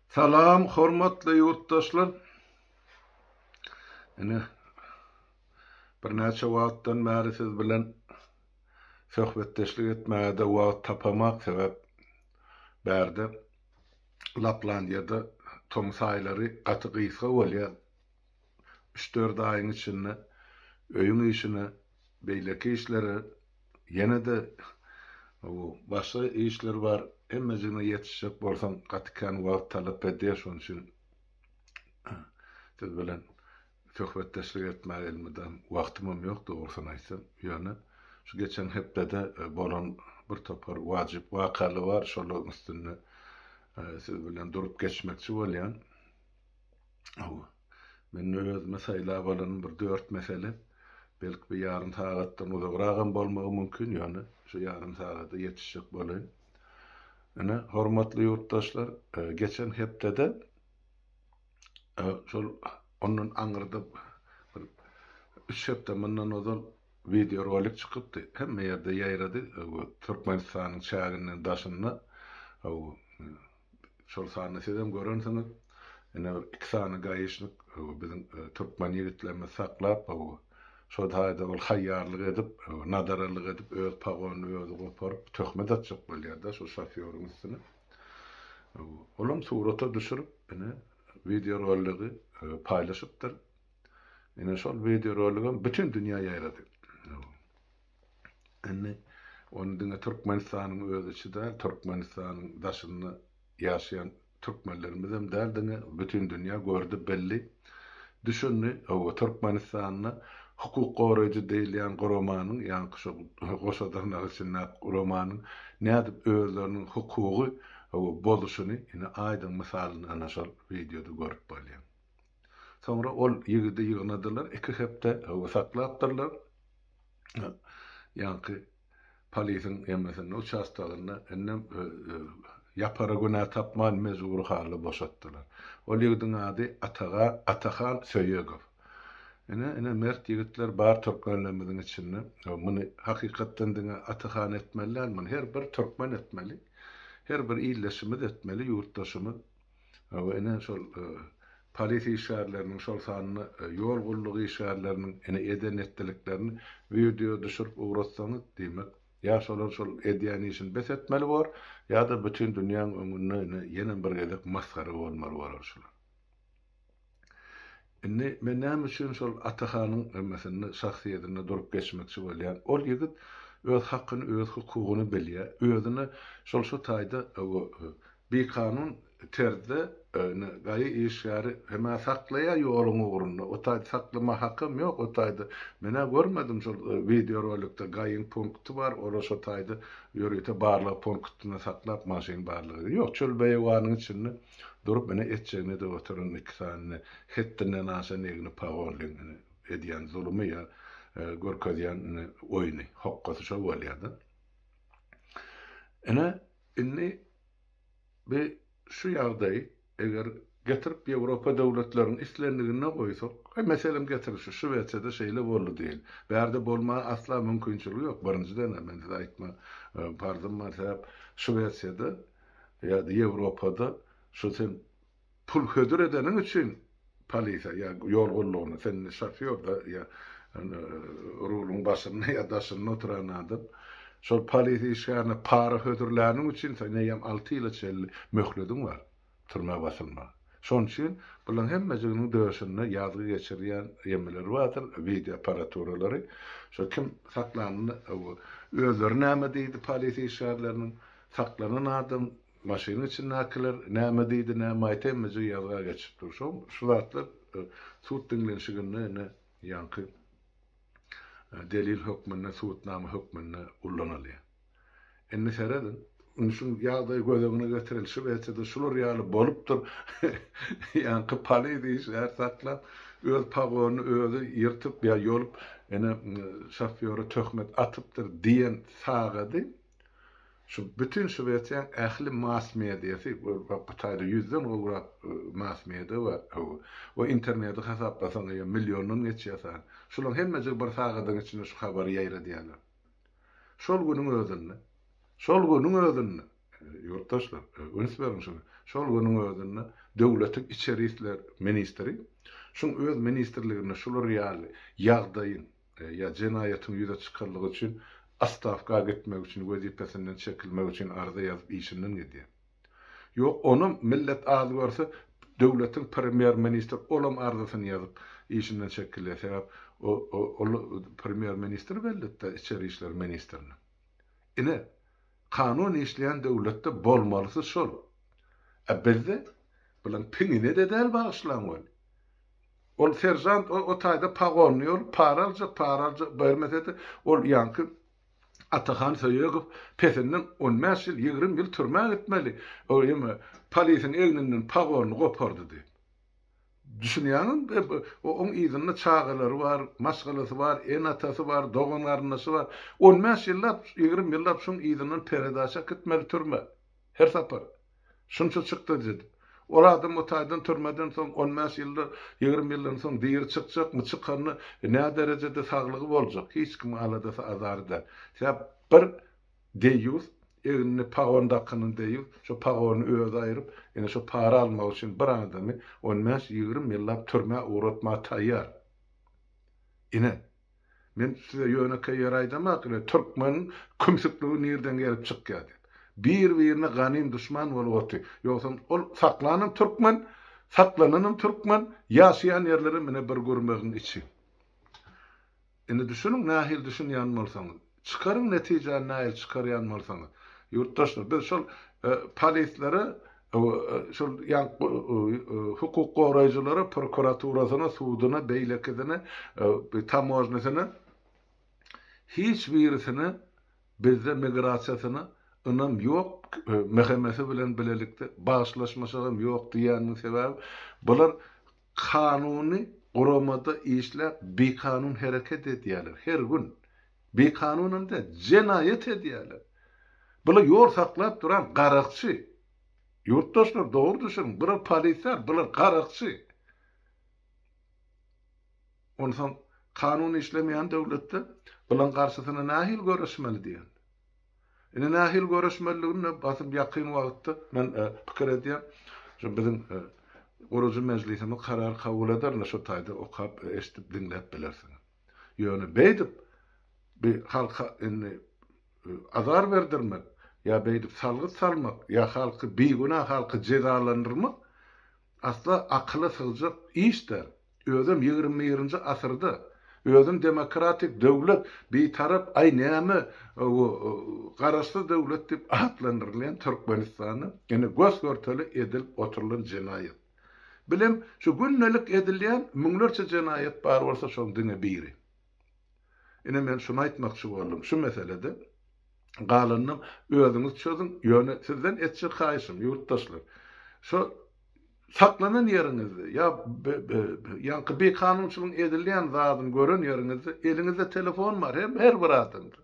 Salam hormatly ýurtdaşlar. Ine birnäçe wagtdan bäri siz bilen söhbetdeşlik etmäge-de wagt tapamak sebäp bärde Laplandiýada tomus aýlary gaty gysga bolýar. Üç-dört aýyň içinde öýüň işine, beýleki işlere, ýene-de başga işler bar, hemmejigine ýetişjek bolsaň gaty kän wagt talap edýär, şonuň üçin siz bilen söhbetdeşlik etmäge elmydam wagtymam ýok dogrusyny aýtsam. Ýöne şu geçen hepdede bolan bir topar wajyp wakalar bar, şolaryň üstünde siz bilen durup geçmekçi bolýan. Hawa. Men özüme saýlap alanym bir dört mesele. Belki bir ýarym sagatdan uzagragam bolmagy mümkin, ýöne şu ýarym sagada ýetişjek bolaýyn. Ine, hormatly ýurtdaşlar, geçen hepdede şol ondan aňyrda bir üç hepde mundan ozal wideorolik çykypdy. Hemme ýerde ýaýrady. Türkmenistanyň çäginden daşynda. Şol sanda sizem görensiňiz. Ine bir iki sany gaişnik biziň türkmen ýigitlerimiz saklap, şo taýda ol haýýarlyk edip, nadaralyk edip öz pagonyny özi goparyp töhmet atjak bolýar-da şo şofýoryň üstüne. Olam surata düşürip, ine wideorolligi paýlaşypdyr. Ine şol wideoroligem bütin dünýä ýaýrady. Indi ony diňe Türkmenistanyň öz içi däl, Türkmenistanyň daşynda ýaşaýan türkmenlerimizem däl diňe, bütin dünýä gördi, bildi, düşündi. Hawa, Türkmenistanda hukuk goraýjy diýilýän guramanyň, ýaňky şo goşa dyrnak içindäki guramanyň nädip özleriniň hukugy, hawa, bozuşyny ine aýdyň mysalyny ana şol wideoda görüp bolýar. Soňra ol ýigidi ýygnadylar, iki hepde, hawa, saklapdyrlar. Ýaňky polisiň hemmesinde uçastogynda indem ýapara günä tapman mejbury halda boşatdylar. Ol ýigidiň ady Ataga Atahan Söýegow. Ine ine mert ýigitler bar türkmenlerimiziň içinde. Muny hakykatdan diňe Atahan etmeli däl, muny her bir türkmen etmeli. Her bir ildeşimiz etmeli, ýurtdaşymyz. Hawa, ine, şol polis işgärleriniň, şol sanda ýol gullugy işgärleriniň ine eden-etdiliklerini wideo düşürip ugratsaňyz, diýmek, ýa şolar şol edýän işini bes etmeli bor, ýa-da bütin dünýäň öňünde ine ýenem bir gezek masgara bolmaly bolar şular. Indi men näme üçin şol Atahanyň hemmesinde şahsyýetinde durup geçmekçi bolýan? Ol ýigit öz hakyny, öz hukugyny bilýär. Özüne şol şu taýda bikanun terzde ine gaýy işgäri hem-ä saklaýar ýoluň ugrunda. O taýda saklama hakam ýok o taýda. Men-ä görmedim şol wideorolikde gaýyň punkty bar, olar şo taýda ýörite barlag punktynda saklap maşyn barlag edýär. Ýok, çöl beýewanyň içinde Durup ine etjegini edip oturan iki sany ine hetdinden aşan egni pagonlyň ine edýän zulumy ýa görkezýän ine oýny, hokgasy şo bolýar-da. Ine indi bi şu ýagdaýy eger getirip Ýewropa döwletleriniň islendiginde goýsak, he meselem getir şu Şwesiýada şeýle boldy diýeli. Bärde bolmaga asla mümkinçiligi ýok. Birinjiden-ä men size aýtma parzym bar sebäp Şwesiýada ýa-da Ýewropada şu sen pul hödür edeniň üçin polisiýa ýa ýol gullugyna sen indi şofýor-da ýa ruluň başynda ýa daşynda oturan adam şol polisiýa işgärine para hödürläniň üçin sen eýýäm alty ýyla çenli möhlediň bar türmä basylmaga. Şonuň üçin bularyň hemmejiginiň döşünde ýazgy geçirýän ýemeleri bardyr, wideo apparaturalary. Şo kim saklananda özleri näme diýdi polisiýa işgärleriniň Saklanan adam, maşynyň içindäkiler näme diýdi, näme aýtdy, hemmejigi ýazga geçip dur. Şo şu zatlar sud diňlenişiginde ine ýaňky delil hökmünde, subutnama hökmünde ullanylýar. Indi serediň, indi şu ýagdaýy göz öňüne getireli, Şwesiýada şular ýaly bolupdyr. Ýaňky polis işgär saklap, öz pagonyny özi ýyrtyp ýa ýolup, ine şofýora töhmet atypdyr diýen sagady Şu bütin Şwesiýaň ähli mass mediasy, bu taýda ýüzden gowrak mass media bar, we interneti hasaplasaň eýýäm milliondan geçýär sany. Şularyň hemmejigi bir sagadyň içinde şu habary ýaýradýarlar. Şol günüň özünde, şol günüň özünde. Ýurtdaşlar, üns beriň şuny. Şol günüň özünde döwletiň içeri isler ministri şuň öz ministrliginde şular ýaly ýagdaýyň ýa jenaýatyň ýüze çykanlygy üçin ostawka gitmek üçin wezipesinden çekilmek üçin arza ýazyp işinden gidýär. Ýok, onam millet az görse döwletiň premýer ministri olam arzasyny ýazyp işinden çekilýär. Sebäp ol premýer ministr belli-de içeri işler ministrine. Ine, Kanun işleýän döwletde bolmalysy şol. A bizde bulaň piňine-de däl bagyşlaň weli. Ol seržant o o taýda pagonly bolup para aljak, para aljak bermese-de ol ýaňky Atahan Söýegow pesinden on bäş ýyl, ýigrim ýyl türmä gitmeli. O eme polisiň egninden pagonyny gopardy diýip. Düşünýäňizmi? Oň yzynda çagalary bar, maşgalasy bar, ene-atasy bar, dogan-garyndaşy bar. On bäş ýyllap, ýigrim ýyllap şuň yzyndan peredaça äkitmeli türmä. Her sapar. Şunça çykdajy edip. Ol adam o taýdan türmeden soň on bäş ýylda, ýigrim ýyldan soň diri çykjakmy, çykanda näderejede saglygy boljak? Hiç kimiň aladasy, azary däl. Sebäp bir Deýýus, egnine pagon dakynan deýýus, şo pagony özi aýryp, ine şo para almak üçin bir adamy on bäş, ýigrim ýyllap türmä ugratmaga taýýar. Ine, men size ýönekeý ýer aýdamak, ine, türkmeniň kümsükligi nirden gelip çykýar diýip. Bir-birine ganym duşman bolup otyr. Ýogsam ol saklanam türkmen, saklananam türkmen, ýaşaýan ýerlerem ine bir gürmegiň içi. Indi düşüniň nähili düşünýän bolsaňyz. Çykaryň netijäni nähili çykarýan bolsaňyz. Ýurtdaşlar biz şol polislere şol ýaňky hukuk goraýjylara prokuraturasyna suduna beýlekisine tamožnysyna hiç birisine bizde migrasiýasyna ynam ýok MHM-si bilen bilelikde bagyşlaşmaşagam ýok diýýänimiň sebäbi bular Kanuny guramada işläp bikanun hereket edýärler her gün. Bikanunam däl, jenaýat edýärler. Bular ýol saklap duran garakçy. Ýurtdaşlar dogry düşüniň, bular polisler, bular garakçy. Onsoň kanun işlemeýän döwletde bulaň garşysyna nähili göreşmeli diýen. Indi nähili göreşmelidigini basym ýakyn wagtda men pikir edýän, şu biziň gurujy mejlisimiz karar kabul eder, indi şo taýda okap, eşidip, diňläp bilersiňiz. Ýöne beýdip bir halka indi azar berdirmek ýa beýdip salgyt salmak ýa halky bigünä halky jezalandyrmak asla akyla sygjak iş däl. Özem ýigirmi birinji asyrda, özem demokratik döwlet, bitarap, aý näme, garaşsyz döwlet diýip atlandyrylýan Türkmenistanda ine gös-görtele edilip oturylan jenaýat. Bilem, şu gündelik edilýän müňlerçe jenaýat bar bolsa şoň diňe biri. Ine men şuny aýtmakçy boldum şu meselede. Galanynam özüňiz çözüň, ýöne sizden etjek haýyşym, ýurtdaşlar, şo Saklanan ýeriňizde ýa ýaňky bikanunçylygyň edilýän zadyny gören ýeriňizde eliňizde telefon bar hem her bir adamda.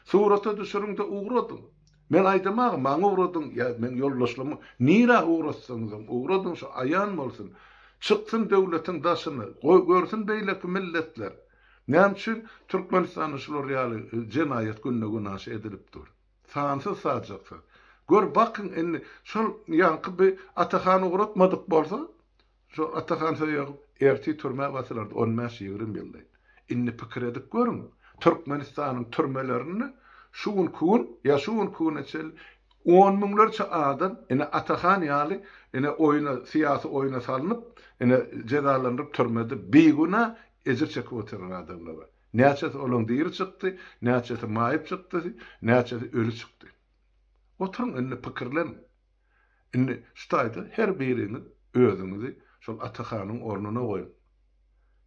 Surata düşüriň-de ugradyň. Men aýdamagyn maňa ugradyň ýa meň ýoldaşlaryma nirä ugratsaňyzam ugradyň şu aýan bolsun. Çyksyn döwletiň daşyna goý görsün beýleki milletler. Näme üçin Türkmenistanda şular ýaly jenaýat günde-günaşa edilip dur. Sansyz-sajaksyz. Gör, bakyň indi, şol ýaňky bi Atahan ugratmadyk bolsa, şol Atahan Söýegow ertir türmä basylardy, on bäş-ýigrim ýyllaýyn. Indi pikir edip görüň, Türkmenistanyň türmelerinde şu günki gün ýa şu günki güne çenli on müňlerçe adam ine Atahan ýaly ine oýna, syýasy oýna salnyp, ine jezalandyryp türmede bigünä ejir çekip oturan adamlar bar. Näçesi olaň diri çykdy, näçesi maýyp çykdy, näçesi öli çykdy. Oturyň indi pikirleniň. Indi şu taýda her biriňiz özüňizi şol Atahanyň ornuna goýuň.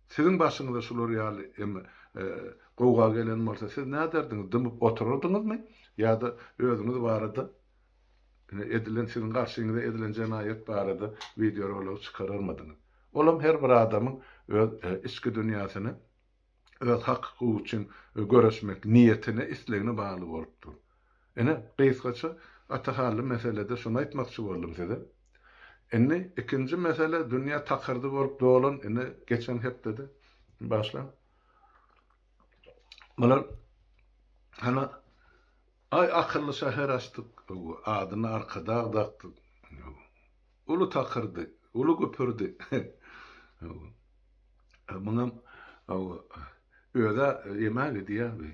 Siziň başyňyza şular ýaly eme gowga gelen bolsa siz näderdiňiz, dymyp oturardyňyzmy ýa-da özüňiz barada edilen siziň garşyňyza edilen jenaýat barada wideorolik çykararmydyňyz? Olam her bir adamyň öz içki dünýäsine öz hak-hukugy üçin göreşmek niýetine, islegine bagly bolup dur. Ine, gysgaça Atahally meselede şuny aýtmakçy boldum size. Indi ikinji mesele dünýä takyrdy bolup dolan ine geçen hepdede başlan. Bular hana. Aý akylly şäher açdyk, adyny Arkadag dakdyk. Uly takyrdy, uly güpürdi. Muňam öz-ä ýemä gidýär bi.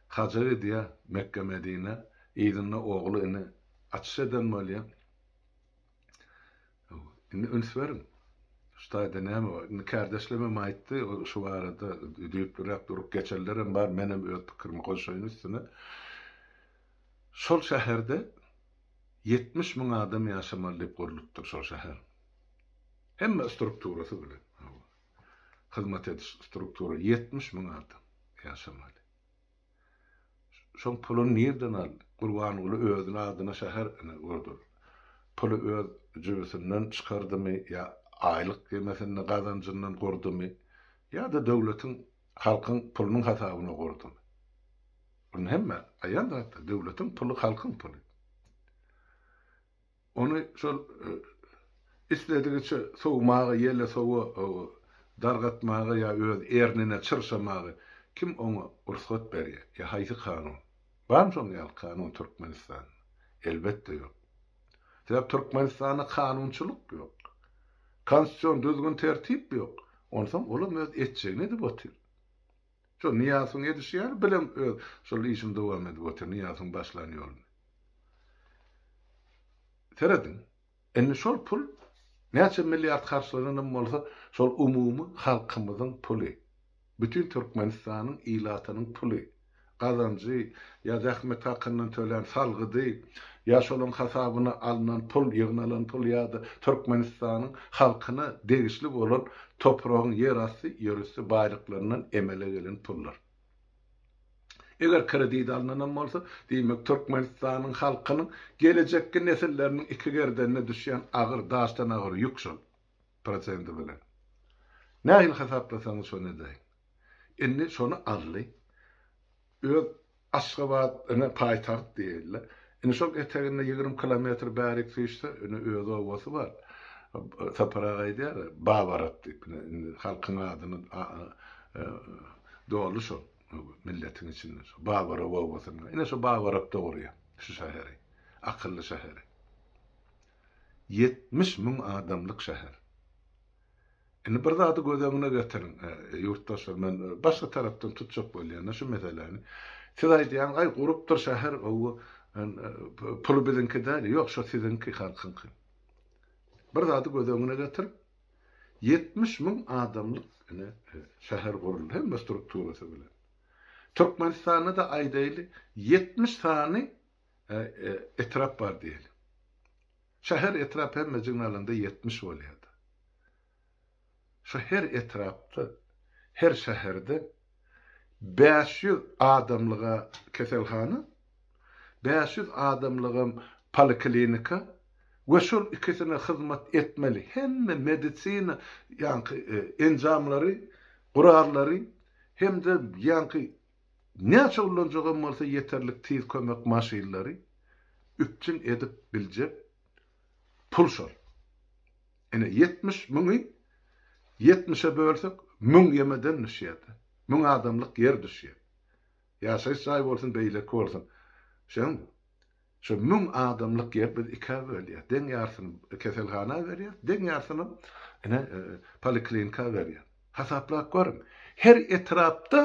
Haja gidýär, Mekge-Medinä. Yzynda ogly indi açyş eden bolýar. Indi üns beriň. Şu taýda näme bar? Indi kärdeşlemem aýtdy, şu barada düýplüräk durup geçenlerem bar, menem öz pikirimi goşaýyn üstüne. Şol şäherde 70 müň adam ýaşamaly diýip gurlupdyr şol şäher. Hemme strukturasy bilen. Hyzmat ediş struktura 70 müň adam ýaşamaly. Şoň puluny nirden aldy? Gurbanguly özüni adyna şäher gurdur. Puly öz jübüsinden çykardymy ýa aýlyk ýemesinde gazanjyndan gurdumy ýa-da döwletiň, halkyň pulunyň hasabyna gurdumy? Muny hemme aýan zatlar. Döwletiň puly halkyň puly. Ony şol isledigiçe sowmaga, ýele sowa dargatmaga ýa öz ernine çyrşamaga kim oňa rugsat berýär ýa haýsy kanun? Barmy şoň ýaly kanun Türkmenistanda? Elbetde ýok. Sebäp Türkmenistanda kanunçylyk ýok. Konstitusion düzgün-tertip ýok. Onsoň olam öz etjegini edip otyr. Şol Nyýazowyň edişi ýaly bilem öz şol işini dowam edip otyr, Nyýazowyň başlan ýoluny. Serediň, indi şol pul näçe milliard harçlananam bolsa, şol umumy halkymyzyň puly. Bütin Türkmenistanyň ilatynyň puly. Gazanjy, ýa zähmet hakyndan tölän salgydy, ýa şolaň hasabyna alnan pul, ýygnalan pul ýa-da Türkmenistanyň halkyna degişli bolan topragyň ýerasty, ýerüsti baýlyklaryndan emele gelen pullar. Eger kredit alnanam bolsa, diýmek, Türkmenistanyň halkynyň gelejekki nesilleriniň iki gerdenine düşýän agyr, daşdan agyr ýük şol prosendi bilen. Nähili hasaplasaňyz şony edäýiň. Indi şony aldy. Öz Aşgabat, ine, paýtagt diýeli. Indi şol eteginde 20 kilometr bärik süýşse, ine, öz obasy bar. Sapar aga aýdýar, Babarap diýip, ine, indi halkyň adyny doly şol milletiň içinde şo Babarap obasynda. Ine şo Babarapda gurýar şu şäheri. Akylly şäheri. 70 müň adamlyk şäher. Indi bir zady göz öňüne getiriň, ýurtdaşlar, men başga tarapdan tutjak bolýan-da şu meseläni. Siz aýdýaňyz, aý gurupdyr şäher, gowy, puly biziňki däl. Ýok, şo siziňki, halkyňky. Bir zady göz öňüne getirip, 70 müň adamlyk ine şäher guruldy hemme strukturasy bilen. Türkmenistanda-da aýdaýly 70 sany etrap bar diýeli. Şäher etrap hemmejigini alanda 70 bolýardy. Şu her etrapda, her şäherde 500 adamlyga keselhana, 500 adamlygam poliklinika we şol ikisine hyzmat etmeli hemme medisina ýaňky enjamlary, gurallary hem-de ýaňky näçe ullanjagam bolsa ýeterlik tiz kömek maşynlary üpjün edip biljek pul şol. Ine 70 müňi 70-e bölsek müň ýemeden düşýär-de. Müň adamlyk ýer düşýär. Ýaşaýyş jaý bolsun, beýleki bolsun. Şeň şu müň adamlyk ýer biz ikä bölýäs. Deň ýarsyny keselhana berýäs, deň ýarsynam ine poliklinika berýäs. Hasaplap görüň. Her etrapda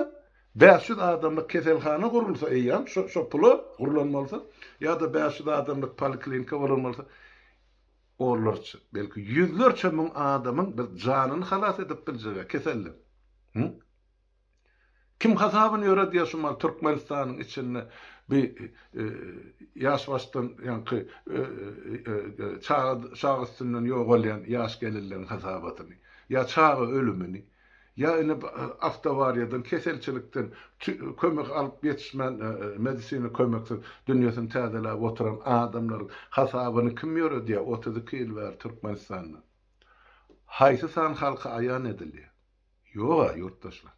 500 adamlyk keselhana gurulsa eýýäm şo şo pula gurlan bolsa ýa-da 500 adamlyk poliklinika bolan bolsa onlarça, belki ýüzlerçe müň adamyň biz janyny halas edip biljek keselden. Hı? Kim hasabyny ýöredýär şu mal Türkmenistanyň içinde bi ýaş başdan ýaňky çaga çaga üstünden ýogalýan ýaş gelinleriň hasabatyny ýa çaga ölümini ýa ine awtoawariýadan keselçilikden kömek alyp ýetişmän medisina kömeksiz dünýesini täzeläp oturan adamlaryň hasabyny kim ýöredýär 32 ýyl bäri Türkmenistanda haýsy san halka aýan edilýär. Ýoga, ýurtdaşlar.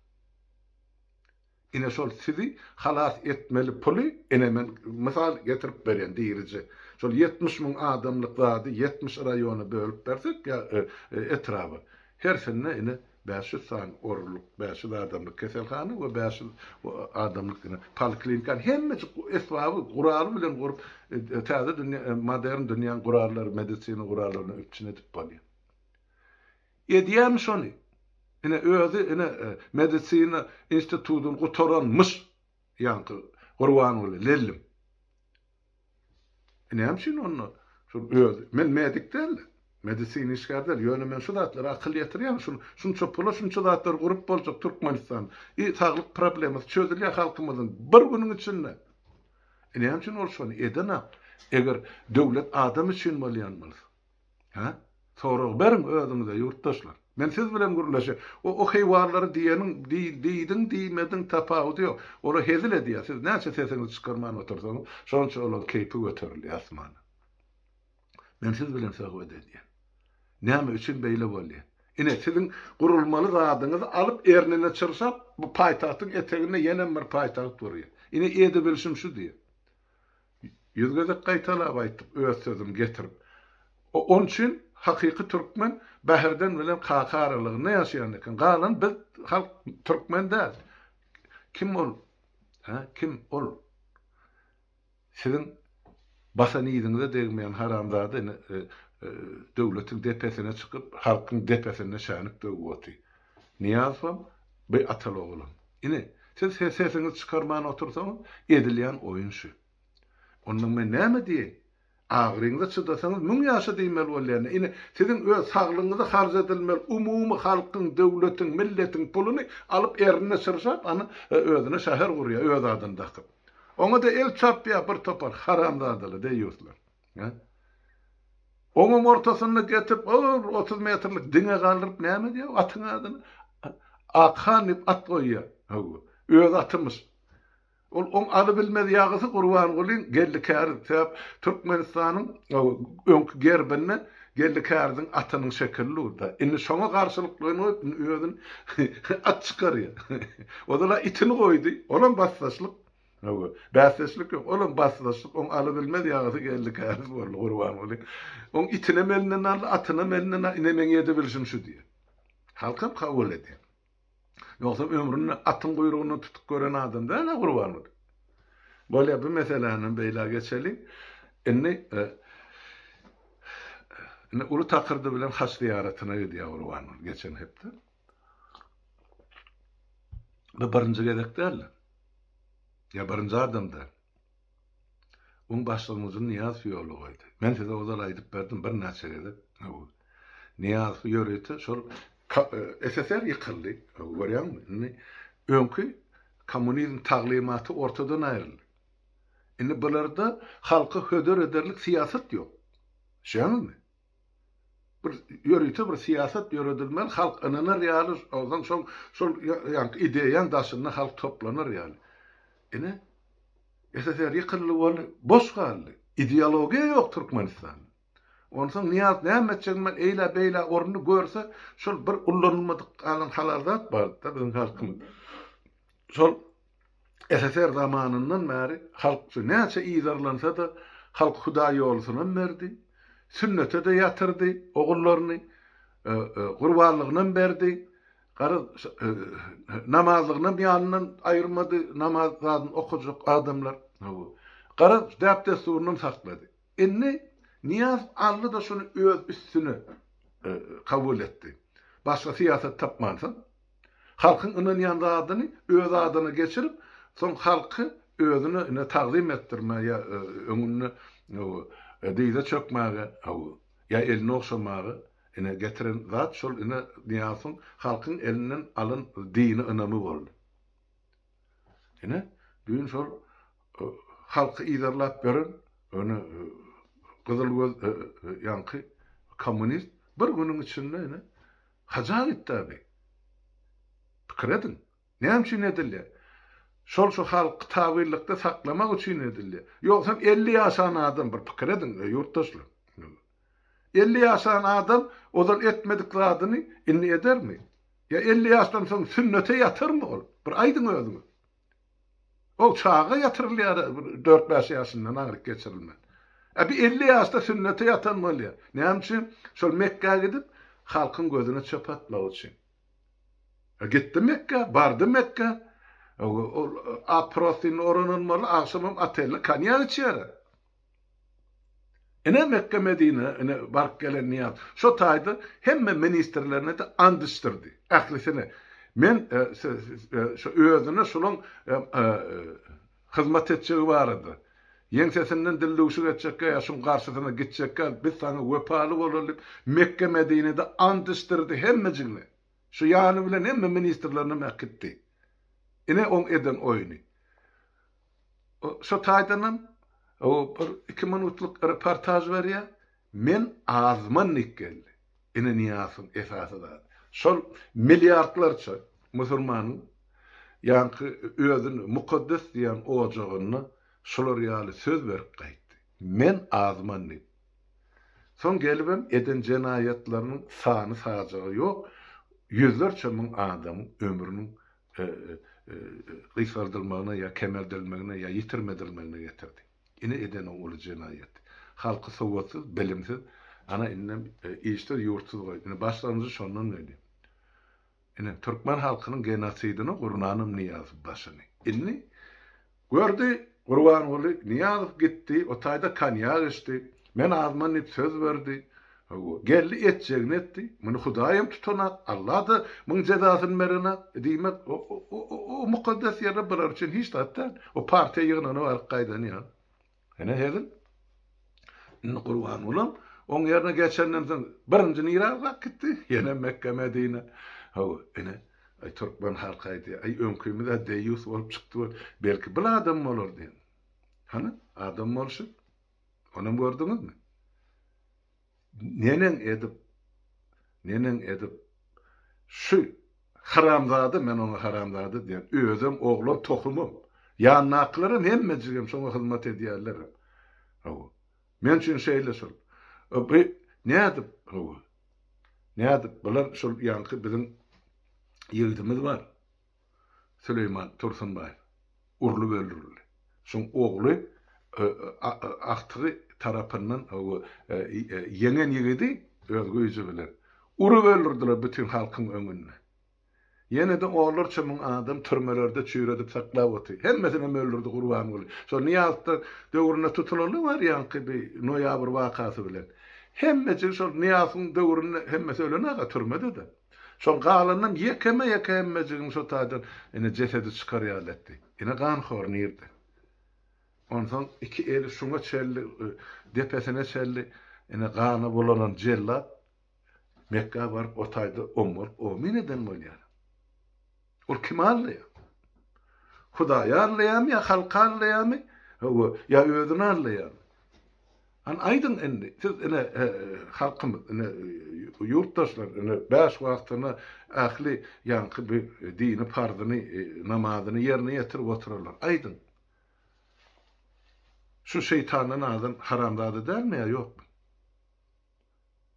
Ine şol sizi halas etmeli puly, ine men mysal getirip berýän dirije. Şol 70 müň adamlyk zady 70 raýona bölüp bersek ýa e, e, etraba. Hersinde ine 500 sany orunlyk, 500 adamlyk keselhana we 500 adamlyk ine poliklinikany hemmejik esbaby, guraly bilen gurup, täze dünýä, modern dünýäň gurallary, medisina gurallaryny üpjün edip bolýar. Edýärmi şony? Ine özi ine medisina institutyny gutaranmyş ýaňky Gurbanguly lellim. E näme üçin onda şol özi men medik däl, medisina işgäri däl, ýöne men şu zatlara akyl ýetirýän, şul şunça pula şunça zatlary gurup boljak Türkmenistan. I saglyk problemasy çözülýär halkymyzyň bir günüň içinde. E näme üçin ol şony edenak? Eger döwlet adam üçin bolýan bolsa. Hä? Sorag beriň özüňize, ýurtdaşlar. Men siz bilen gürleşe. O, o heýwanlary diýeniň, diý, diýdiň, diýmediň, tapawudy ýok. Olar hezil edýär. Siz näçe sesiňizi çykarman otursaňyz, şonça olaryň keýpi göterilýär asmana. Men siz bilen söhbet edýän. Näme üçin beýle bolýar? Ine, siziň gurulmaly zadyňyzy alyp, ernine çyrşap, bu paýtagtyň eteginde ýenem bir paýtagt gurýar. Ine, edebilşim şu diýýär. Yüz gezek gaýtalap aýtdyk öz sözüni getirip. Oň üçin hakyky türkmen Bäherden bilen Kaka aralygynda ýaşaýan eken. Galan biz halk türkmen däl. Kim ol? Hä? Kim ol? Siziň basan yzyňyza degmeýän haramzada ine döwletiň depesine çykyp halkyň depesinde şänik döwüp otyr. Nyýazowam bi ataly ogulam. Ine, siz sesiňizi çykarman otursaňyz, edilýän oýun şu. Ondan men näme diýeýin? Agyryňyza çydasaňyz, müň ýaşa diýmeli bolýan. Ine, siziň öz saglygyňyza harç edilmeli umumy halkyň, döwletiň, milletiň puluny alyp ernine çyrşap, ana, özüne şäher gurýar, öz adyny dakyp. Oňa-da el çarpýar bir topar haramzadalar, deýýuslar. Hä? Oňam ortasynda getirip, ol 30 metrlik diňe galdyryp näme diýýär atyň adyny? Akhan diýip at goýýar. Hawa. Öz atymyş. Ol oň alybilmez ýagysy Gurbangulyň Geldi Käriz. Sebäp Türkmenistanyň öňki gerbinde Geldi Käriziň atynyň şekili dur-da. Indi şoňa garşylyklygyny goýup, indi özüni at çykarýar. Ozal-a itini goýdy. Olam basdaşlyk. Hawa, bäsdeşlik ýok. Olam basdaşlyk, oň alabilmez ýagysy geldi käriz boldy Gurbanguly. Oň itinem elinden aldy, atynam elinden aldy, ine meň edebilşim şu diýýär. Halkam kabul edýär. Ýogsam ömründe atyň guýrugyndan tutup gören adam däl-ä Gurbanguly. Bolýar, bu meselänem beýlä geçeliň. Indi indi uly takyrdy bilen haç zyýaratyna gidýär Gurbanguly geçen hepde. Bu birinji gezek däldi. Ýa birinji adam däl. Oň başlangyjyny Nyýazow ýola goýdy. Men size ozal aýdyp berdim birnäçe gezek. Nyýazow ýörite şol SSR ýykyldy. Görýäňmi? Indi öňki kommunizm taglymaty ortadan aýryldy. Indi bularda halka hödür ederlik syýasat ýok. Düşýäňizmi? Bir ýörite bir syýasat ýöredilmeli, halk ynanar ýaly, onsoň şol şol ýaňky ideýaň daşynda halk toplanar ýaly. Ine, SSR ýykyldy boldy, boş galdy. Ideologiýa ýok Türkmenistanda. Onsoň Nyýazow näme etjegini bilmän eýlä-beýlä orundy, görse, şol bir ullanylmadyk galan halal zat bardy-da biziň halkymyz. Şol SSR zamanyndan bäri halk şu näçe yzarlansa-da, halk Hudaý ýolusynam berdi, sünnete-de ýatyrdy ogullaryny, gurbanlygynam berdi, garaz, namazlygynam ýanyndan aýyrmady, namaz zadyny okajak adamlar, garaz, däp-dessurynam saklady. Indi Nyýazow aldy-da şuny öz üstüne kabul etdi. Başga syýasat tapmansoň. Halkyň ynanýan zadyny öz adyna geçirip, soň halky özüne ine tagzym etdirmä ýa öňünde dyza çökmäge ýa elini ogşamaga ine getiren zat şol ine Nyýazowyň halkyň elinden alan dini ynamy boldy. Ine düýn şol halky yzarlap ýören ine gyzyl göz ýaňky kommunist bir günüň içinde ine Haja gitdi abi. Pikir ediň. Näme üçin edilýär? Şol şu halky tabynlykda saklamak üçin edilýär. Ýogsam 50 ýaşan adam bir pikir ediň, ýurtdaşlar. 50 ýaşan adam ozal etmedik zadyny indi edermi? Ýa 50 ýaşdan soň sünnete ýatarmy ol? Bir aýdyň özüňiz. Ol çaga ýatyrylýar dört-bäş ýaşyndan aňryk geçirilmän. Ä bir 50 ýaşda sünnete ýatan bolýar. Näme üçin? Şol Mekgä gidip, halkyň gözüne çöp atmak üçin. Gitdi Mekgä, bardy Mekgä. Ol ak prostynda oranan boldy, agşamam otelde konýak içýär. Ine Mekge Medine ine baryp gelen Nyýaz şo taýda hemme ministrlerine-de and içdirdi. Ählisine. Men şo özüne şolaň hyzmat etjegi barada. Ýeňsesinden dildüwşük etjekkä ýa şuň garşysyna gitjekkä biz saňa wepaly bolaly diýip Mekge Medinede and içdirdi hemmejigine. Şu ýany bilen hemme ministrlerinem äkitdi. Ine oň eden oýny. Şo taýdanam bir iki minutlyk reportaž berýär. Men azman diýip geldi. Ine Nyýazowyň esasy zady. Şol milliardlarça musulmanyň ýaňky özüni mukaddes diýen ojagynda şular ýaly söz berip gaýtdy. Men azman diýip. Soň gelibem eden jenaýatlarynyň sany-sajagy ýok, ýüzlerçe müň adamyň ömrüniň gysgaldylmagyna ýa kemeldilmegine ýa ýitirim edilmegine getirdi. Ine eden oň uly jenaýaty. Halky sowatsyz, bilimsiz, ana indem işsiz, ýurtsuz goýdy. Ine başlangyjy şondan gelýär. Ine türkmen halkynyň genosidini gurnanam Nyýazow başyny. Indi Gördi, Gurbanguly Nyýazow gitdi, o taýda konýak içdi. Men azman diýip söz berdi. Hawa, geldi etjegini etdi. Muny Hudaýam tutanak, Alla-da muň jezasyny berenak. Diýmek, o mukaddes ýerde bular üçin hiç zat däl. O partiýa ýygnagyna baryp gaýdan ýaly. Ine hezil. Indi Gurbangulam oň ýerine geçenden soň birinji nirä ylgap gitdi? Ýene Mekge-Medinä. Hawa, ine, aý türkmen halky aýdýar, aý öňkimiz-ä deýýus bolup çykdy we belki bil adam bolar diýen. Hany, adam bolşy? Onam gördüňizmi? Neneň edip, neneň edip şu haramzada, men oňa haramzada diýýän, özem, oglam, tohumam, ýanyndakylaram hemmejigem şoňa hyzmat edýärlerem. Hawa. Men üçin şeýle şol. Bu nädip, hawa. Nädip bular şol ýaňky biziň ýigidimiz bar. Süleýman Tursunbaýew urlup öldürildi. Şoň ogly agtygy tarapyndan ýeňen ýigidi öz güýji bilen urup öldürdiler bütin halkyň öňünde. Ýene-de onlarça müň adam türmelerde çüýredip saklap otyr. Hemmesinem öldürdi Gurbanguly. Şo Nyýazowda döwründe tutulanlar bar ýaňky bi noýabr wakasy bilen. Hemmejigi şol Nyýazowyň döwründe hemmesi ölen aga türmede-de. Şoň galanynam ýekeme-ýeke hemmejigiň şo taýdan ine jesedi çykar ýaly etdi. Ine ganhor nirde? Onsoň iki eli şuňa çenli, depesine çenli ine gana bulanan jellat Mekgä baryp o taýda ommalyp omyn eden bolýar. Ol kimi aldaýar? Hudaýy aldaýarmy ýa halky aldaýarmy? Hawa, ýa özüni aldaýarmy? Hany aýdyň indi, siz ine halkymyz, ine ýurtdaşlar, ine bäş wagtyna ähli ýaňky bir dini parzyny, namazyny ýerine ýetirip oturanlar, aýdyň. Şu şeýtandan azan haramzada dälmi ýa ýokmy?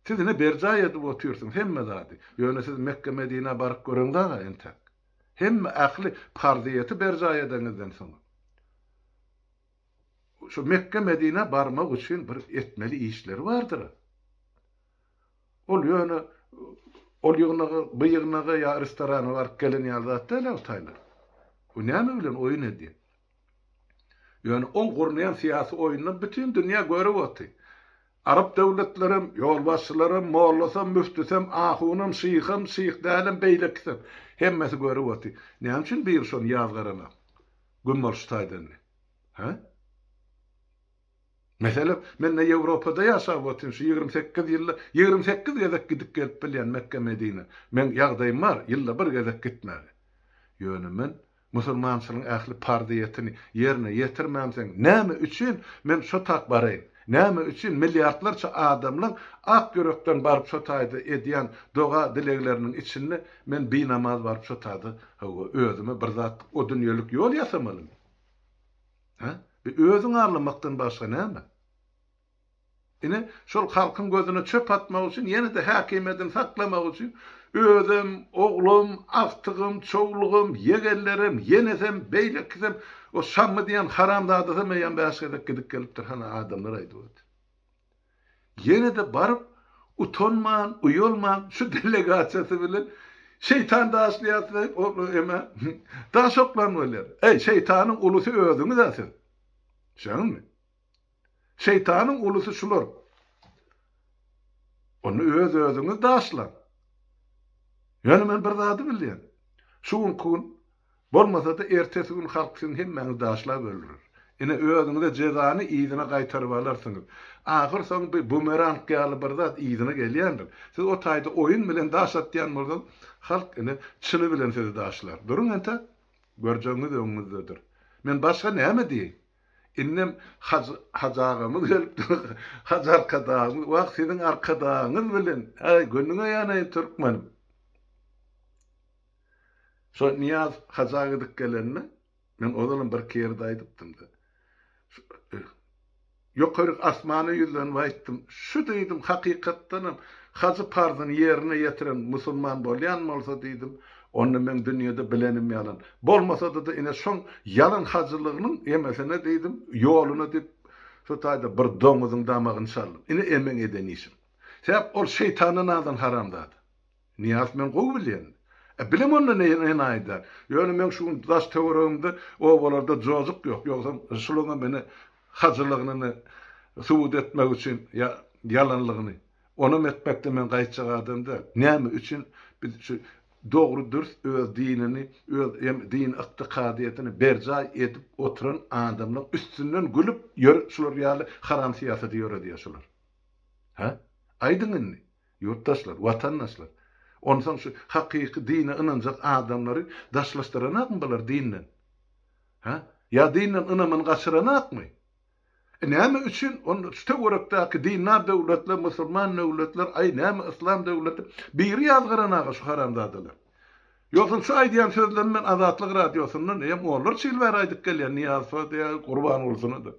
Siz ine berjaý edip otyrsyňyz hemme zady. Ýöne siz Mekge-Medinä baryp göreňzag-a entäk. Hemme ähli parzyýeti berjaý edeňizden soň. Şu Mekge-Medinä barmak üçin bir etmeli işleri bardyr-a. Ol ýöne ol ýygnaga, bu ýygnaga ýa restorana baryp gelen ýaly zat däl-ä o taýlar. O näme bilen oýun edýär? Ýöne oň gurnaýan syýasy oýnuny bütin dünýä görüp otyr. Arap döwletlerem, ýolbaşçylaram, mollasam, müftüsem, ahunam, şyham, şyh dälem, beýlekisem, hemmesi görüp otyr. Näme üçin biri şony ýazgaranok? Gün bolşy taýdan diýip. Hä? Meselem, men-de Ýewropada ýaşap otyryn, şu 28 ýylda 28 gezek gidip gelip bilýän Mekge-Medinä. Meň ýagdaýym bar, ýylda bir gezek gitmäge. Ýöne men musulmançylygyň ähli parzyýetini ýerine ýetirmämseň, näme üçin men şo tak baraýyn? Näme üçin milliardlarça adamlaň ak ýürekden baryp şo taýda edýän doga-dilegleriniň içinde men binamaz baryp şo taýda, hawa, özüme bir zat o dünýelik ýol ýasamalymy? Hä? Bi özüňi aldamakdan başga näme? Ine, şol halkyň gözüne çöp atmak üçin, ýene-de häkimiýetini saklamak üçin özem, oglam, agtygam, çowlugam, ýegenlerem, ýenesem, beýlekisem, o Şammy diýen haramzadasam eýýäm bäş gezek gidip gelipdir, hany adamlar aýdyp otyr. Ýene-de baryp, utanman, uýalman şu delegasiýasy bilen. Şeýtan daşlaýar size, ol eme daş oklan bolýar. Eý, şeýtanyň ulusy özüňiz-ä siz. Düşýäňizmi? Şeýtanyň ulusy şular. Onda öz-özüňiz daşlaň. Ýöne men bir zady bilýän. Şu günki gün bolmasa-da ertesi gün halk siziň hemmäňizi daşlap öldürer. Ine özüňize jezany yzyna gaýtaryp alarsyňyz. Ahyr soň bir bumerang ýaly bir zat yzyna gelýändir. Siz o taýda oýun bilen daş atýan bolsaňyz, halk ine çyny bilen sizi daşlar. Duruň entek, görjegiňiz öňüňizdedir. Men başga näme diýeýin? Indem Hajy Hajy agamyz gelipdir. Hajy Arkadagymyz. Wah, siziň Arkadagyňyz bilen, äý, günüňe ýanaýyn türkmenim. Şo Nyýaz haja gidip gelende, men ozalam birki ýerde aýdypdym-da. Ýokaryk asmana ýüzlenip aýtdym, Şu diýdim, hakykatdanam hajy parzyny ýerine ýetiren musulman bolýan bolsa diýdim, onda meň dünýede bilenim ýalan. Bolmasada-da ine şoň ýalan hajylygynyň emesine diýdim, ýoluna diýip, şu taýda bir doňuzyň damagyny çaldym. Ine meň eden işim. Sebäp ol şeýtandan azan haramzada. Nyýazow men gowy bilýän. E, bilem onda ne enaýy däl. Ýöne meň şu gün daş töweregimde obalarda jojuk ýok. Ýogsam şulaňam ine hajylygyny subut etmek üçin ýa ýalanlygyny. Onam etmekde men gaýtjak adam däl. Näme üçin biz şu dogry dürs öz dinini, öz hem dini ykdykadyýetini berjaý edip oturan adamlaň üstünden gülüp ýör şular ýaly haram syýasaty ýöredýär şular. Hä? Aýdyň indi. Ýurtdaşlar, watandaşlar! Onsoň şu hakyky dine ynanjak adamlary daşlaşdyranakmy bular dinden? Hä? Ýa dinden ynamyny gaçyranakmy? E näme üçin onda şu töwerekdäki dindar döwletler, musulman döwletler, aý näme yslam döwleti biri ýazgaranaga şu haramzadalar? Ýogsam şu aýdýan sözlerimi men Azatlyk radiosyndan eýýäm onlarça ýyl bäri aýdyp gelýän Nyýazowa-da ýa Gurbangulysyna-da.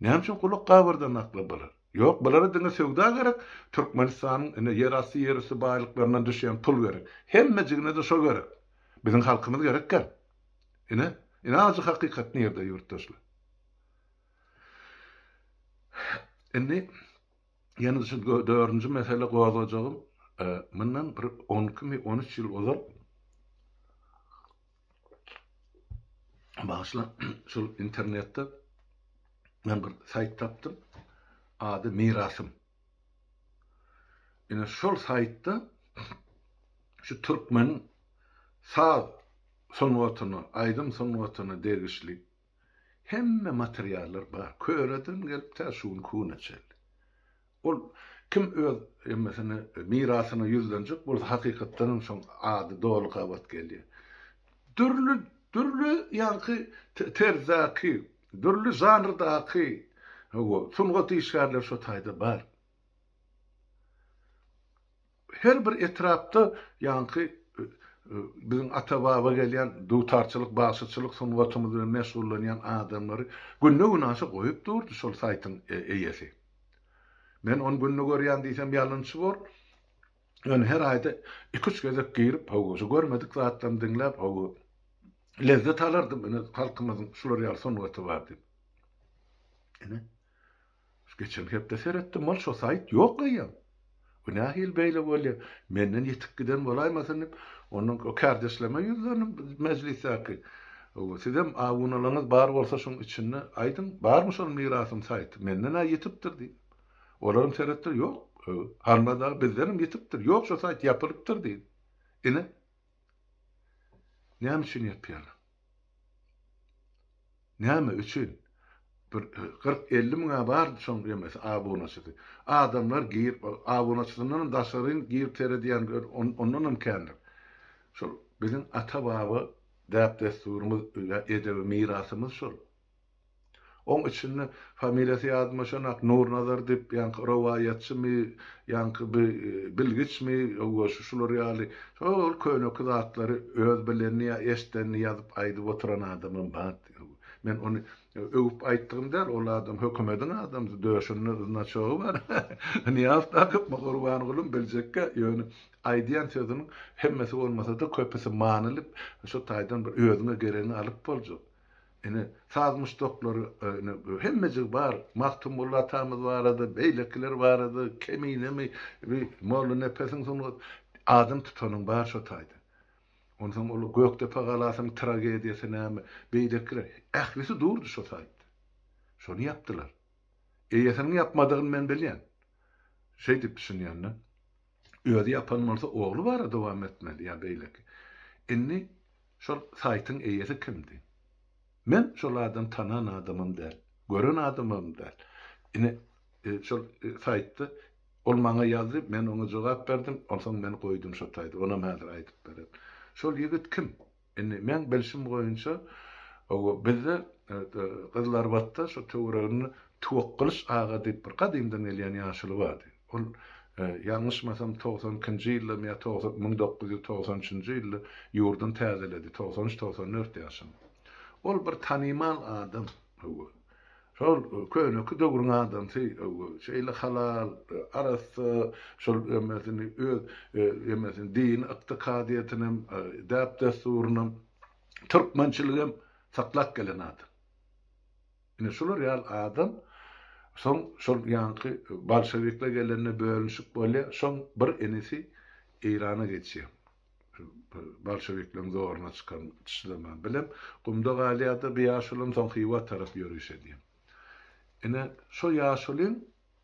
Näme üçin gulak gabardanaklar bular? Ýok, bulara diňe söwda gerek, Türkmenistanyň ine ýerasty ýerüsti baýlyklaryndan düşýän pul gerek. Hemmejigine-de şo gerek. Biziň halkymyz gerekgä. Ine, ine ajy hakykat nirde ýurtdaşlar. Indi ýene şu dördünji mesele gozgajagym, mundan bir on ikimi, on üç ýyl ozal Bagyşla, şol internetde men bir saýt tapdym. Ady Mirasym. Ine şol saýtda şu türkmen saz sungatyna, aýdym sungatyna degişli hemme materiallar bar. Köreden gelip tä şu günki güne çenli. Ol kim öz hemmesine mirasyna ýüzlenjek bolsa hakykatdan hem şoň ady doly gabat gelýär. Dürli dürli ýaňky terzdäki, dürli žanrdaky hawa sungat işgärleri şo taýda bar. Her bir etrapda ýaňky biziň ata-baba gelýän dutarçylyk, bagşyçylyk sungatymyz bilen meşgullanýan adamlary günde-günaşa goýup durdy şol saýtyň eýesi. Men ony günde görýän diýsem ýalançy bor. Ýöne her aýda iki-üç gezek girip, hawa, şu görmedik zatlarymy diňläp, hawa, lezzet alardym, ine, halkymyzyň şular ýaly sungaty bar diýip. Ine, şu geçen hepde seretdim, ol şo saýt ýok eýýäm. Bu nähili beýle bolýar? Menden ýitip giden bolaýmasyn diýip, ondan o kärdeşlerime ýüzlendim mejlisdäki. Sizem abunalaryňyz bar bolsa şuň içinde aýdyň, barmy şol Mirasym saýty? Menden-ä ýitipdir diýip. Olaram seretdiler, ýok, Halmyrat aga bizdenem ýitipdir, ýok şo saýt ýapylypdyr diýdi. Ine, näme üçin ýapýarlar? Näme üçin? Bir 40-50 müňä bardy şoň ýemesi, abunaçysy. Adamlar girip, abunaçysyndanam daşaryn girip seredýän ondanam kändir. Şol biziň ata-baba däp-dessurymyz, edebi mirasymyz şol. Oň içinde familiýasy ýadyma düşenak, Nurnazar diýip, ýaňky rowaýatçymy, ýaňky bi bilgiçmi, hawa, şu şular ýaly, şo-ol köneki zatlary öz bilenini ýa eşidenini ýazyp aýdyp oturan adamam bar. Men ony öwüp aýtdygym däl, ol adam hökümediň adamsy, döşünde znaçogy bar. Nyýazow dakypmy, Gurbangulyň biljekkä, ýöne aýdýan sözüniň hemmesi bolmasa-da köpüsi manyly, şo taýdan bir özüňe geregini alyp boljak. Ine, saz muşdaklary, ine, hemmejigi bar. Magtymguly atamyz barada, beýlekiler barada, Keminemi, bi Mollanepesiň sungaty. Adam tutanyň bar şo taýda. Onsoň ol Gökdepe galasynyň tragediýasy näme, beýlekiler, ählisi durdy şo saýtda. Şony ýapdylar. Eýesiniň ýapmadygyny men bilýän. Şeýdip düşünýän-de. Özi ýapan bolsa ogly bara dowam etmeli ýa beýleki. Indi şol saýtyň eýesi kimdi? Men şol adam tanan adamam däl, gören adamam däl. Ine şol saýtda ol maňa ýazdy, men oňa jogap berdim, onsoň men goýdum şo taýda, onam häzir aýdyp bererin. Şol ýigit kim? Indi meň bilşim boýunça hawa bizde Gyzylarbatda şo töwereginde Tuwakgylyç aga diýip bir gadymdan gelýän ýaşuly bardy. Ol ýalňyşmasam 92-nji ýyldamy ýa 1993-nji ýylda ýurduny täzeledi, 93-94 ýaşynda. Ol bir tanymal adam, hawa. Şol köneki döwrüň adamsy, hawa, şeýle halal, arassa, şol emesini öz emesini dini ykdykadyýetinem, däp-dessurynam, türkmençiligem saklap gelen adam. Ine şular ýaly adam soň şol ýaňky bolşewikler gelende bölünişik bolýar, şoň bir inisi Eýrana geçýär. Bolşewikleriň zoruna çykan çydaman bilem gumda galýar-da bir ýaşulam soň Hywa tarap ýöriş edýär. Ine şo ýaşulyň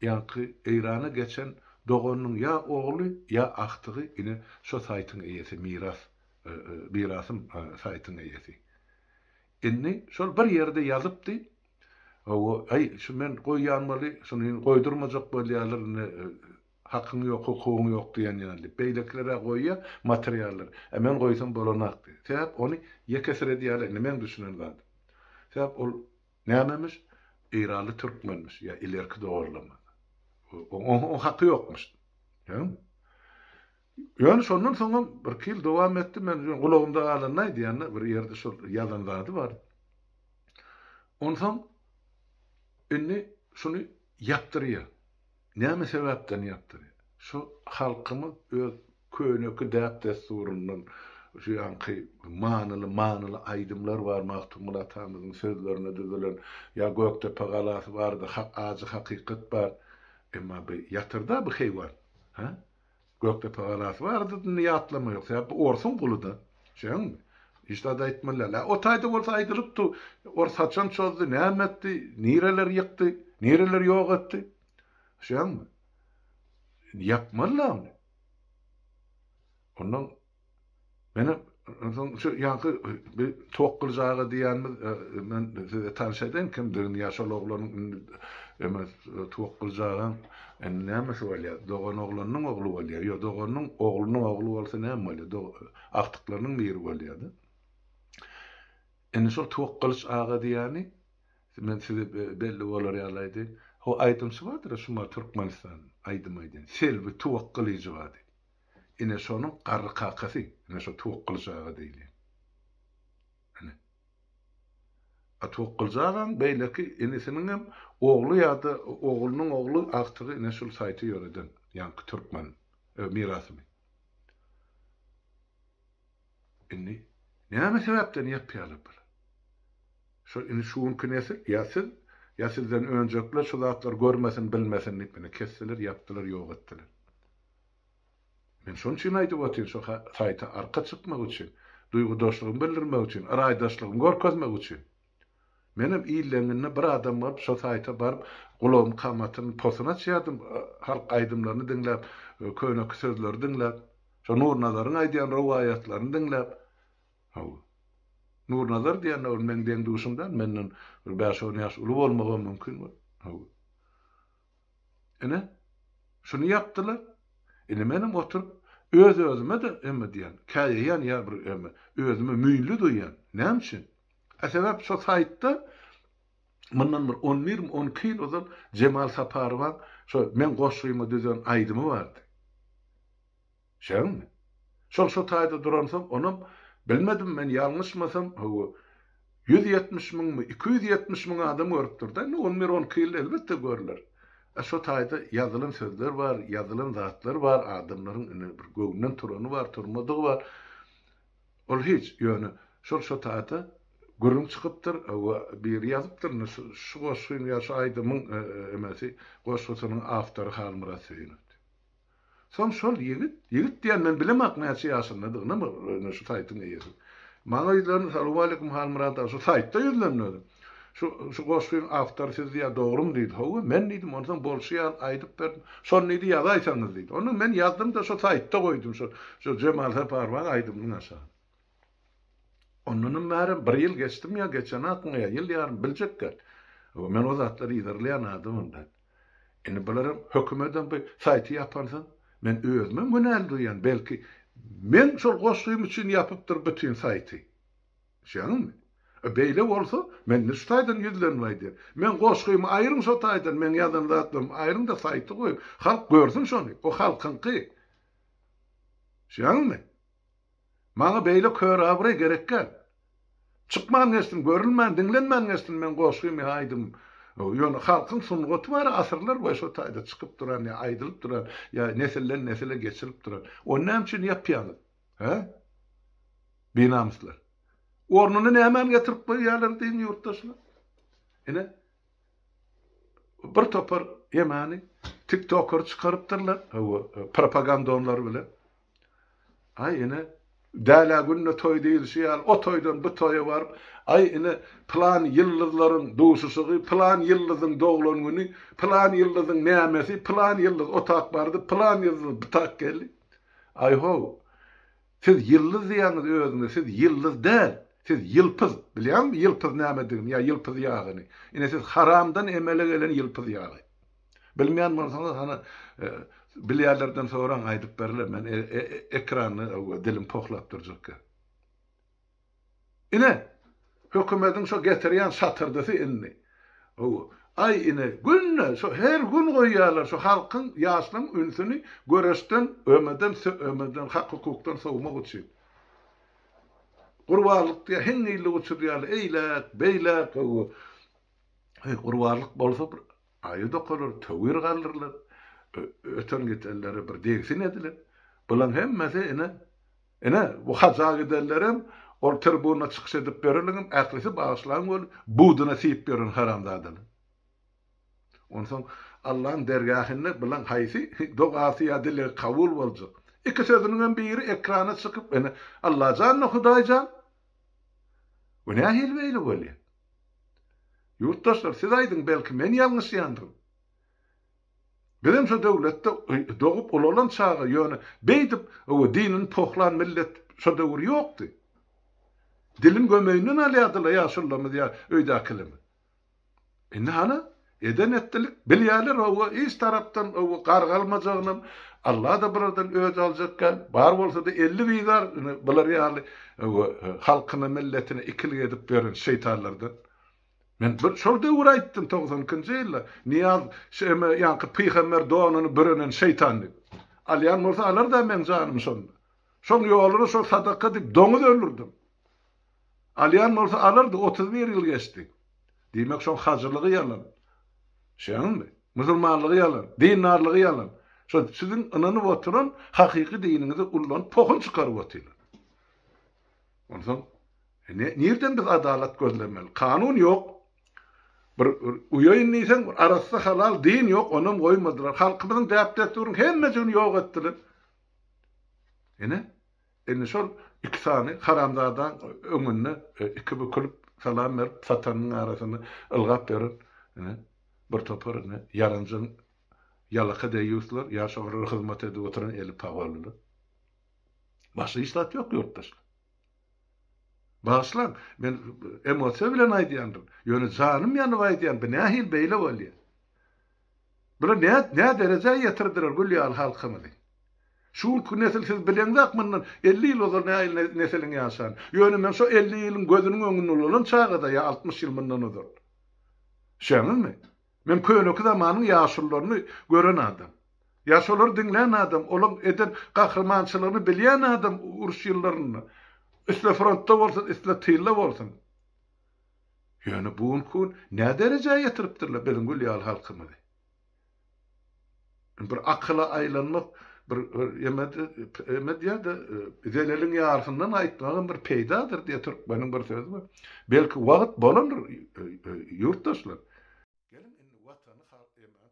ýaňky Eýrana geçen doganynyň ýa ogly ýa agtygy ine şo saýtyň eýesi Miras Mirasym saýtyň eýesi. Indi şol bir ýerde ýazypdy, Hawa, aý, şu men goýýan maly, şuny goýdurmajak bolýarlar, indi hakyň ýok, hukugyň ýok diýen ýaly diýip. Beýlekiler-ä goýýar materiallary, a men goýsam bolanak diýip. Sebäp ony ýekesiredýärler, indi meň düşünen zadym. Sebäp ol nämemiş, eýranly türkmenmiş, ýa ilerki doganlama. Oň haky ýokmuş. Ýa? Ýöne şondan soňam birki ýyl dowam etdi, men gulagymda galanyny aýdýan-da, bir ýerde şol ýazan zady bar. Onsoň indi şuny ýapdyrýar. Näme sebäpden ýapdyrýar? Şu halkymyz öz köneki däp-dessuryndan şu ýaňky manyly-manyly aýdymlar bar Magtymguly atamyzyň sözlerine düzülen, ýa Gökdepe galasy barada hak ajy hakykat bar. Emma bu ýatyrda bu heýwan. Hä? Gökdepe galasy barada indi ýatlama ýok. Sebäp bu orsuň guly-da. Düşýäňmi? Hiç zat aýtmaly däl. Ä o taýda bolsa aýdylypdy. Ors haçan çozdy, näme etdi, nireleri ýykdy, nireleri ýok etdi. Düşýäňmi? Indi ýapmaly-da ony. Ondan Menem onsoň şu ýaňky bir Tokgylyç aga diýýänimiz men size tanyş edeýin kimdigini ýa şol oglanyň indi eme Tokgylyç agaň indi nämesi bolýar dogan oglanynyň ogly bolýar ýok doganynyň oglunyň ogly bolsa näme bolýar agtyklarynyň biri bolýar-da. Indi şol Tokgylyç aga diýýäni men size belli bolar ýaly aýdaýyn. Ho aýdymçy bardyr-a şumal Türkmenistanda aýdym aýdýan Selbi Tuwakgylyjowa diýip. Ine şonuň garry kakasy, ine şo Tuwakgylyç aga diýilýän. Ine. A Tuwakgylyç agaň beýleki inisiniňem ogly ýa-da oglunyň ogly agtygy ine şul saýty ýöreden, ýaňky türkmen mirasyny. Indi näme sebäpden ýapýarlar bular? Şo indi şu günki nesil ýa siz, ýa sizden önjekler şu zatlary görmesin, bilmesin diýip ine kesdiler, ýapdylar, ýok etdiler. Men şonuň üçin aýdyp otyryn, şo saýta arka çykmak üçin, duýgudaşlygymy bildirmek üçin, raýdaşlygymy görkezmek üçin. Menem illeňinde bir adam bolup şo saýta baryp gulagym kamatyny posuny açýardym, halk aýdymlaryny diňläp, köneki sözleri diňläp, şo Nurnazaryň aýdýan rowaýatlaryny diňläp. Hawa. Nurnazar diýende ol meň deň-duşum däl, menden bir bäş-on ýaş uly bolmagam mümkin. Hawa. Ine, şuny ýapdylar. Indi menem oturyp, öz-özüme-de emme diýýän, käýeýän ýa bir emme, özümi müýnli duýýan. Näme üçin? A sebäp şo saýtda mundan bir on birmi, on iki ýyl ozal Jemal Saparowaň şo meň goşgyma düzen aýdymy bardy. Şeňmi? Şol şo taýda duransoň, onam, bilmedim men, ýalňyşmasam, hawa, 170 müňmi, 270 müň adam görüpdir-dä, indi on bir, on iki ýylda elbetde görler. A şo taýda ýazylan sözler bar, ýazylan zatlar bar, adamlaryň indi bir göwnünden turany bar, turmadygy bar. Ol hiç, ýöne şol şo taýda gürrüň çykypdyr, hawa, biri ýazypdyr, indi şu şu goşgyň ýa şu aýdymyň emesi, goşgusynyň awtory Halmyrat Söýünow diýip. Soň şol ýigit, ýigit diýen men bilemok näçe ýaşyndadygyny şu saýtyň eýesi. Maňa ýüzlendi, Salowmaleýkim Halmyrat aga, şu saýtda ýüzlendi özi. Şu şu goşgyň awtory siz diýýär, dogrumy diýdi. Hawa, men diýdim, onsoň bolşy ýaly aýdyp berdim. Şony diýdi, ýazaýsaňyz diýdi. Ondan men ýazdym-da şo saýtda goýdum şo şo Jemal Saparowaň aýdymynyň aşagyna. Ondanam bärem bir ýyl geçdimi ýa geçenakmy ýa ýyl ýarym biljek däl. Hawa, men o zatlary yzarlaýan adamam däl. Indi bularam hökümetem bu saýty ýapansoň, men özümem günäli duýýan, belki, meň şol goşgym üçin ýapypdyr bütin saýty. Düşýäňizmi? E, beýle bolsa, men indi şu taýdan ýüzlenip aýdýan. Meň goşgymy aýryň şo taýdan, meň ýazan zatlarymy aýryň-da saýty goýuň. Halk görsün şony. O halkyňky. Düşýäňizmi? Maňa beýle kör abraý gerek däl. Çykman geçsin, görülmän, diňlenmän geçsin meň goşgym ýa aýdymym. Ýöne halkyň sungaty bar asyrlar boýy şo taýda çykyp duran ýa aýdylyp duran ýa nesilden nesile geçilip duran. Ony näme üçin ýapýaňyz? Hä? Binamyslar. Ornuny nämäni getirip goýýarlar diýiň ýurtdaşlar? Ine, bir topar ýemany tiktoker çykarypdyrlar, hawa, propagandonlar bilen. Aý ine, dälä günde toý diýilişi ýaly, o toýdan bu toýa baryp, aý ine, pylan ýyldyzlaryň duşuşygy, pylan ýyldyzyň doglan güni, pylan ýyldyzyň nämesi, pylan ýyldyz o tak bardy, pylan ýyldyz bu tak geldi. Aý-how, siz ýyldyz diýýäňiz özüňize, siz ýyldyz däl, siz ýylpyz. Bilýäňizmi ýylpyz nämedigini ýa ýylpyz ýagyny? Ine, siz haramdan emele gelen ýylpyz ýagy. Bilmeýän bolsaňyz hany bilýänlerden soraň aýdyp berler men ekranda dilim pohlap durjakka. Ine hökümediň şo getirýän şatyrdysy indi. Aý ine günde şo her gün goýýarlar şo halkyň ýaşlaryň ünsüni göreşden ömeden ömeden hak hukukdan sowmak üçin. Gurbanlyk diýýär heňňillik uçurýarlar eýläk beýläk. Heý, gurbanlyk bolsa bir aýy dokalar, töwir galdyrylar, öten-gidenlere bir degsin ediler. Bulaň hemmesi ine, ine, bu haja gidenlerem, ol tribunda çykyş edip ýörenleňem ählisi bagyşlaň weli, buduna siýip ýören haramzadalar. Onsoň Allaň dergähinde bulaň haýsy dogasy ýa dilegi kabul boljak? Iki sözüniňem biri ekrana çykyp, ine, Allajan-da Hudaýjan! Bu nähili beýle bolýar? Ýurtdaşlar siz aýdyň belki men ýalňyşýandyryn. Bizem şo döwletde dogup ulalan çaga ýöne beýdip owa dinini pohlan millet şo döwür ýokdy. Dilin gömeýinden alýardylar ýaşulularymyz ýa öýdäkilerimiz. Indi hany eden etdilik bilýärler owa hiç tarapdan owa gargalmajagynam Alla-da bulardan öç aljak däl bar bolsada 50 bizar bular ýaly owa halkyna milletine ikilik edip ýören şeýtanlardan. Men bir şol döwür aýtdym 92-nji ýylda Nyýaz şeme ýaňky pygamber donuny bürenen şeýtan diýip. Alýan bolsa alar-da meň janymy şonda. Şoň ýoluna şol sadaka diýip doňuz öldürdim. Alýan bolsa alardy 31 ýyl geçdi. Diýmek şoň hajylygy ýalan. Şeňmi? Musulmanlygy ýalan, dindarlygy ýalan. Şo siziň ynanyp oturan hakyky diniňizi ullanyp pohun çykaryp otyrlar. Onsoň ne, nirden biz adalat gözlemeli? Kanun ýok. Bir, bir uýaýyn diýseň, bir arassa halal din ýok, onam goýmadylar. Halkymyzyň däp-dessuryny hemmejigini ýok etdiler. Ine, indi şol iki sany haramzadaň öňünde e, iki bükülip salam berip satanyň arasynda ylgap ýören ine bir topar ine ýaranjaň ýalaka deýýuslar ýa şolara hyzmat edip oturan eli pagonlylar. Başga hiç zat ýok ýurtdaşlar. Bagyşlaň, men emosiýa bilen aýdýandyryn. Ýöne janym ýanyp aýdýan, bu nähili beýle bolýar? Bular nä, nä derejä ýetirdiler gül ýaly halkymyzy? Şu günki nesil siz bileňzak mundan 50 ýyl ozal nähili nesiliň ýaşan. Ýöne men şo 50 ýylyň gözüniň öňünde ulalan çagada ýa 60 ýyl mundan ozal. Düşýäňizmi? Men köneki zamanyň ýaşulularyny gören adam. Ýa şolary diňlän adam, olaň eden gahrymançylygyny bilýän adam uruş ýyllarynda, isle frontda bolsun, isle tylda bolsun. Ýöne bu günki gün nä derejä ýetiripdirler biziň gül ýaly halkymyzy? Bir akyla aýlanmak, bir eme diýýär-de, zeleliň ýarysyndan aýtmagam bir peýdadyr diýýär türkmeniň bir sözi bar. Belki wagt bolandyr ýurtdaşlar. Geliň indi watany,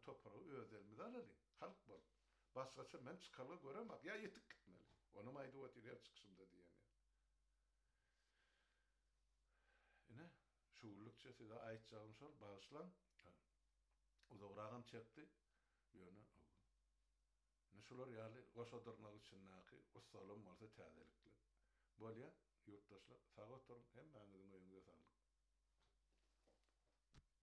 topragy öz elimize alalyň, halk bolup. Başgaça men çykalga göremok. Ýa ýitip gitmeli. Onam aýdyp otyr her çykyşymda diýen ýaly. Ine, şu günlükçe size aýtjagym şol, bagyşlaň. Uzagragam çekdi. Ýöne ine şular ýaly goşa dyrnak içindäki ussalam bolsa täzelikler. Bolýa, ýurtdaşlar, sag oturyň, hemmäňiziň öýüňiz.